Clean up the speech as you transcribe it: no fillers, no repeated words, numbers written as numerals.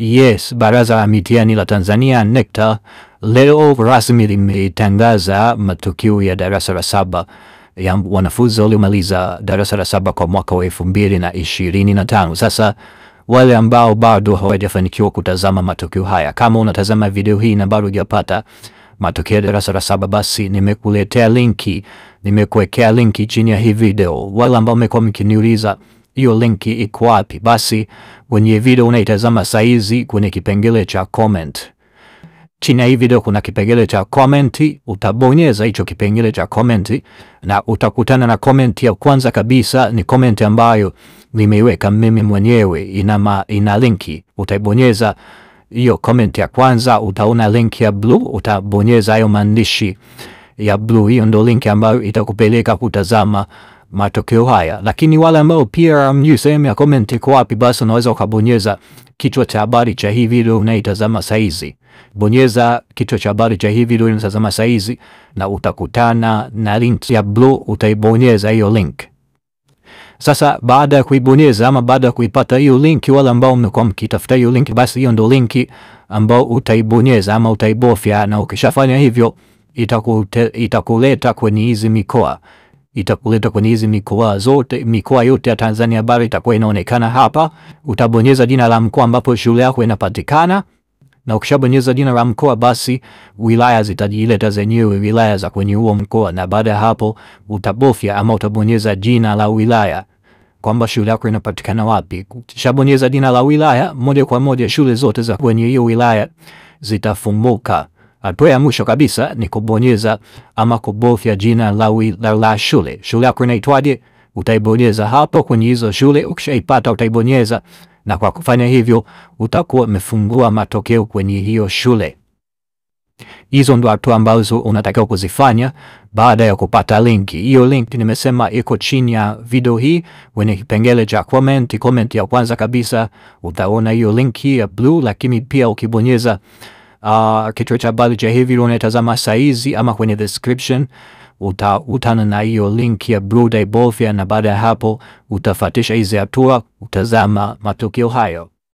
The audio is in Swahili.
Yes, Baraza la Mitihani la Tanzania NECTA leo rasmi limetangaza matokeo ya darasa la saba ya wanafunzi waliomaliza darasa la saba kwa mwaka wa 2025. Sasa wale ambao bado hawajafanikiwa kutazama matokeo haya, kama unatazama video hii na bado hujapata matokeo ya darasa la saba, basi nimekuletea linki, nimekuwekea linki chini ya hii video. Wale ambao mmekuwa mkiniuliza hiyo linki iko wapi, basi kwenye video unaitazama saizi kwenye kipengele cha comment. Chini ya hii video kuna kipengele cha comment, utabonyeza hicho kipengele cha comment na utakutana na comment ya kwanza kabisa. Ni comment ambayo nimeiweka mimi mwenyewe, ina linki. Utaibonyeza hiyo comment ya kwanza, utaona link ya blue, utabonyeza hayo maandishi ya blue. Hiyo ndo link ambayo itakupeleka kutazama matokeo haya. Lakini wale ambao pia mjui sehemu ya comment iko wapi, basi unaweza ukabonyeza kichwa cha habari cha hii video unaitazama saizi. Bonyeza kichwa cha habari cha hii video unatazama saizi na utakutana na link ya blue, utaibonyeza hiyo link. Sasa baada ya kuibonyeza ama baada ya kuipata hiyo link, wale ambao mmekuwa mkitafuta hiyo link, basi hiyo ndo linki ambao utaibonyeza ama utaibofya, na ukishafanya hivyo itakuleta kwenye hizi mikoa, itakuleta kwenye hizi mikoa zote, mikoa yote ya Tanzania bara itakuwa inaonekana hapa. Utabonyeza jina la mkoa ambapo shule yako inapatikana, na ukishabonyeza jina la mkoa, basi wilaya zitajileta zenyewe, wilaya za kwenye huo mkoa, na baada ya hapo utabofya ama utabonyeza jina la wilaya kwamba shule yako inapatikana wapi. Ukishabonyeza jina la wilaya, moja kwa moja shule zote za kwenye hiyo wilaya zitafumbuka. Hatua ya mwisho kabisa ni kubonyeza ama kubofya jina la shule. Shule yako inaitwaje? Utaibonyeza hapo kwenye hizo shule. Ukishaipata utaibonyeza, na kwa kufanya hivyo utakuwa umefungua matokeo kwenye hiyo shule. Hizo ndo hatua ambazo unatakiwa kuzifanya baada ya kupata linki. Hiyo link nimesema iko chini ya video hii kwenye kipengele cha comment. Comment ya kwanza kabisa utaona hiyo linki ya blue, lakini pia ukibonyeza kichwa cha habari cha hivi unatazama saizi ama kwenye description utakutana na hiyo link ya blue, utaibofya, na baada ya hapo utafatisha hizi hatua, utazama matokeo hayo.